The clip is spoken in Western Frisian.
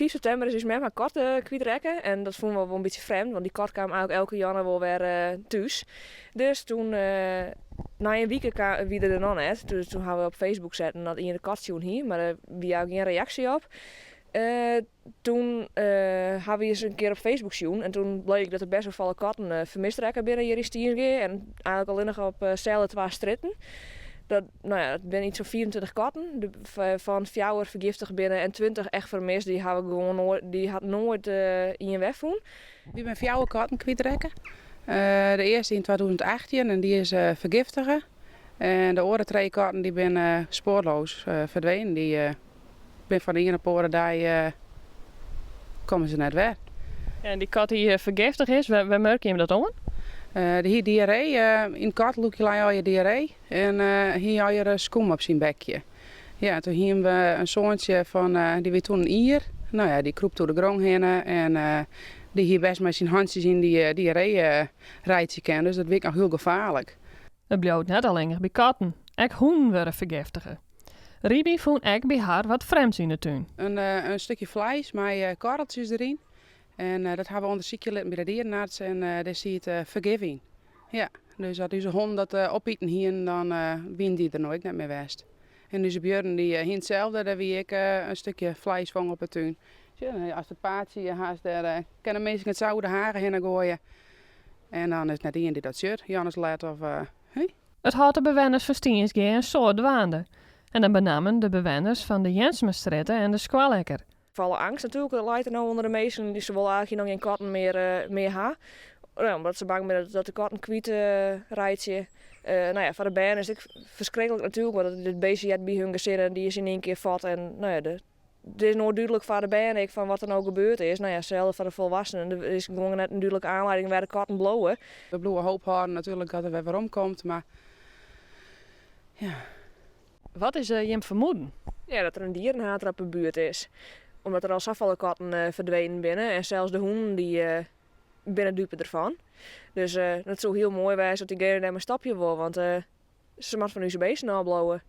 5 septimber is ús mem har kat kwytrekke en dat fûnen we wol in bytsje frjemd, want dy kat kaam eigentlik elke jûn wol wer thús. Dus toen, nei in wike wie er der noch net. Dus toen ha we op Facebook setten dat ien de kat sjoen hie, mar dêr wie eigentlik gjin reaksje op. Toen ha we ris in kear op Facebook sjoen en toen bleek dat der best wol folle katten fermist rekke binne hjir yn Stynsgea en eigentlik allinnich op selde twa strjitten. Dat, no ja, dat binne yts fan 25 katten, fan fjouwer fergiftige binne en 20 echt fermist. Dy hawwe gewoan noait, dy hat noait ien wer fûn. Wy binne fjouwer katten kwytrekke. De earste yn 2018 en dy is fergiftige. En de oare trije katten dy binne spoorloos ferdwenen. Dy binne fan de iene op de oare dei komme se net wer. En dy kat dy't fergiftige is, wêr merke jim dat oan? Dy hie diarree. Yn it kattelûkje lei allegear diarree. En hie allegear skûm op syn bekje. Ja, toen hienen we in soantsje fan, dy wie toen in jier. No ja, dy krûpte oer de grûn hinne en dy hie best mei syn hantsjes yn dy diarree reitsje kinnen, dus dat wie ek noch hiel gefaarlik. It bliuwt net allinnich by katten, ek hûnen wurde fergiftige. Riby fûn ek by har wat frjemds yn de tún. In stikje fleis mei korreltsjes deryn. En dat ha we ûndersykje litten by de dierenarts en dêr siet fergif yn. Ja, dus as ús hûnen dat opiten hienen, dan wienen dy der no ek net mear west. En ús buorren dy hienen itselde, dêr wie ek in stikje fleis fong op 'e tún. Sjoch, ast it paadsje hast, dêr kinne minsken it sa oer de hage hinne goaie. En dan is net ien dy't dat sjocht, Jannes let of hè. It hâldt de bewenners fan Stynsgea in soad dwaande. En dan benammen de bewenners fan de Jensmastrjitte en de Skoalekker. Folle eangst natuerlik leit der no ûnder de minsken. Dy se wolle eigentlik noch gjin katten mear, mear ha. Omdat se bang binne dat de katten kwyt reitsje. No ja, foar de bern is it ek ferskriklik natuerlik, want it bistje heart by hun gesin en dy is yn ien kear fuort. En no ja, it is noait dúdlik foar de bern ek fan wat der no gebeurd is. No ja, selde foar de folwassenen. Der is gewoan net in dúdlike oanlieding wêr de katten bliuwe. We bliuwe hoop hâlden natuerlik dat er wer werom komt, mar ja. Wat is jim fermoeden? Ja, dat der in dierenhater op 'e buert is. Omdat der al safolle katten ferdwenen binne en sels de hûnen dy binne dupe derfan. Dus dat soe hiel moai wêze as dygene dêrmei stopje wol, want se moat fan ús beesten ôfbliuwe.